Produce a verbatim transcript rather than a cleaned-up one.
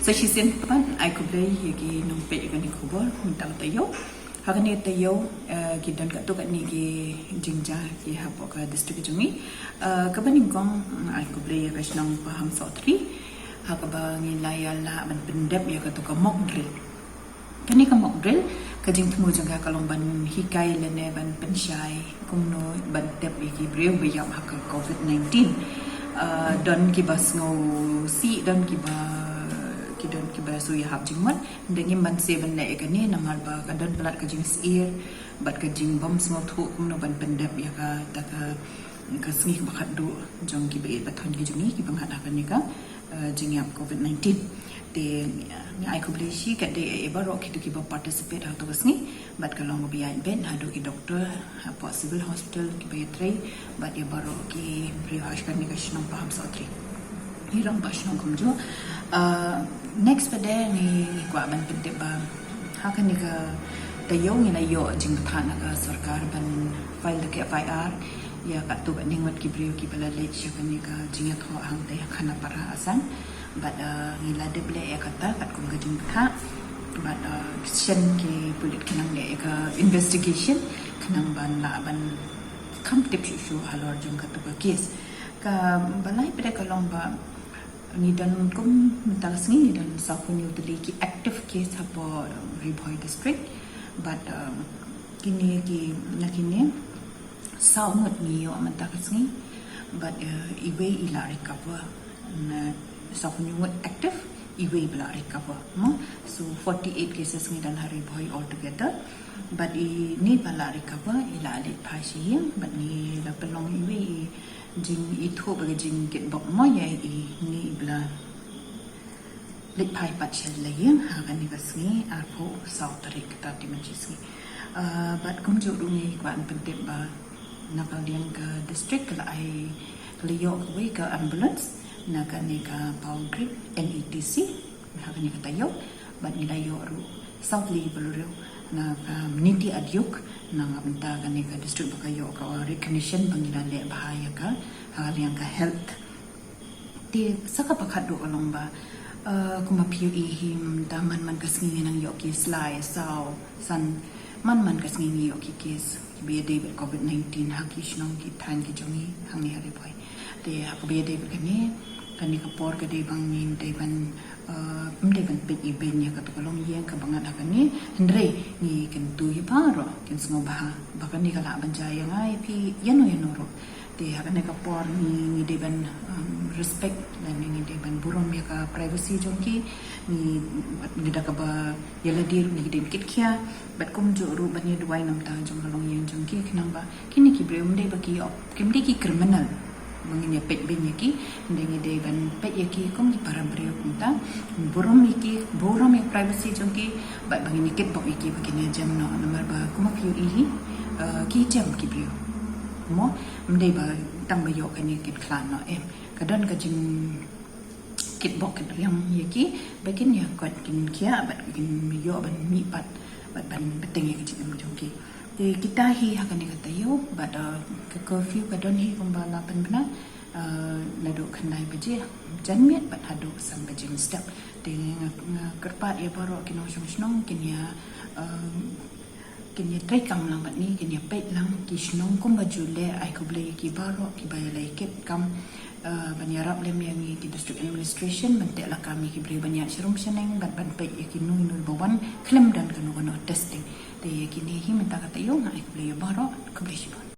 Sa shisien pat ai khublei ïa ki nongpeit ïa kane ka khubor mynta ka taïew. Ha kane ka taïew, eh, ki don katto katne ki jingjia ki hapoh ka district jong ngi. Eh, kaba nyngkong, ai khublei ïa ka shnong Pahamsaw three ha kaba ngi la ïa lah ban pyndep ïa kato ka mock drill. Kane ka mock drill, ka jingthmu jong ka ka long ban hikai lane ban pynshai kumno ban tep ïa ki briew ba ïap ha ka covid nineteen. Ah, don kiba sngewsih, don kiba, ki don kiba shu ïahap jingmut. Hynrei ngim banse ban leh ïa kane namar ba ka don palat ka jingsyier bad ka jingbym sngewthuh kumno ban pyndep ïa kata ka, ka sngi kaba khatduh jong kiba ïeit ba thon ki jong ngi kiba ngat ha kane ka, eh, jingïap covid nineteen. Te, eh, nga ai khublei shi katdei ïa baroh kito kiba participate ha kato ka sngi. Bad ka long kaba ïaid beit haduh ki doktor hapoh Civil Hospital kiba ïatrei, bad ïa baroh ki briew ha kane ka shnong Pahamsaw three. Ngi long ba shnong kumjuh. Ah, next pat de ngi, ngi kwah ban pyntip ba ha kane ka taïew ngi la ïoh jingbthah na ka sorkar ban file da ka F I R ïa katto katne ngut ki briew kiba la leit sha kane ka jingïathoh hangtei ha Khanapara Asan. Bad, uh, ngi la dep leh ïa kata katkum ka jingbthah. Bad, uh, shen ki pulit ki nang leh ïa ka investigation, ki nang ban lah ban kham tip shuh shuh halor jong kato ka case. Kaba lai pat de ka long ba ngi don kum mynta ka sngi ngi don sawphew hynñiew tylli ki active case hapoh Ri Bhoi district. Bad, um, kine ki, na kine saw ngut ngi ïoh mynta ka sngi. Bad, uh, iwei i la recover. Na sawphew hynñiew ngut active, iwei ba la recover mo. So forty-eight cases ngi don ha Ri Bhoi altogether. Bad ine ba la recover i la leit phai sha ïing, bad ngi la pynlong iwei i jingithuh bad ka jingkitbok mo ïa ine i ba la leit phai pat sha la ïing ha kane ka sngi arphew saw tarik, kata te mynta shi sngi. Ah, bad kumjuh ruh ngi kwah ban pyntip ba na ka liang ka district ka la ai, ka la ïoh kawei ka ambulance na kane ka Power Grid N E T C ha kane ka taïew. Bad ngi la ïoh ruh saw tylli ki Bolero na ka Niti Adiuk na ka bynta kane ka district ba ka ïoh ka recognition ba ngi la leh bha ïa ka ha ka liang ka health. Te sa kaba khatduh ka long ba, uh, kumba phi ïohi mynta man man ka sngi ngi nang ïoh ki lai saw san, man man ka sngi ngi ïoh ki case kiba ïadei bad covid nineteen ha ki shnong ki thaiñ ki jong ngi hangne ha Ri Bhoi. Te ha kaba ïadei bad kane, kane ka por ka dei ba ngim dei ban, uh, ym dei ban peit ibeiñ ïa kato ka longïing kaba ngat ha kane, hynrei ngi kyntu ïa baroh kin sngewbha ba kane ka lah ban jia ïa nga ïa phi ïano ïano ruh. Te ha kane ka por ngi, ngi dei ban, um, respect lane ngi dei ban burom ïa ka privacy jong ki. Ngi, ngi da kaba ïa lade ruh ngi dei ban kit khia bad kumjuh ruh ban ïa duwai na bynta jong ka longïing jong ki, khnang ba kine ki briew ym dei ba ki ïoh, kim dei ki criminal ba ngin ïa peit beiñ ïa ki. Hynrei ngi dei ban peit ïa ki kum ki para briew kumta, burom ïa ki, burom ïa privacy jong ki, bad ba ngin ïa kitbok ïa ki ba kin ïa jem noh, namar ba kumba phi ïohi hi, uh, ki jem ki briew mo. Ym dei ba tang ba ïoh kane kin khlad noh, em. Ka don ka jingkitbok kitrwiang ïa ki ba kin ïa koit kin khiah bad kin ïoh ban mihpat bad ban bteng ïa ka jingim jong ki. Te kita hi ha kane ka taïew bad, uh, ka curfew ka don hi kumba la pynbna, uh, naduh khyndai baje janmiet bad haduh san baje mynstep. Te nga, nga kyrpad ïa baroh ki nongshong shnong kin ïa, um, kin ïa treikam lang bad ngi, kin ïa peit lang ki shnong kumba ju leh. Ai khublei ïa ki baroh kiba ïa leh kit kam, uh, ban ïarap lem ïa ngi ki district administration ban teh lakam ïa ki briew ban ïaid sharum shaneng bad ban peit ïa kino kino ba wan khlem don kano kano testing. Te ïa kine hi mynta ka taïew, nga ai khublei ïa baroh, khublei shibun.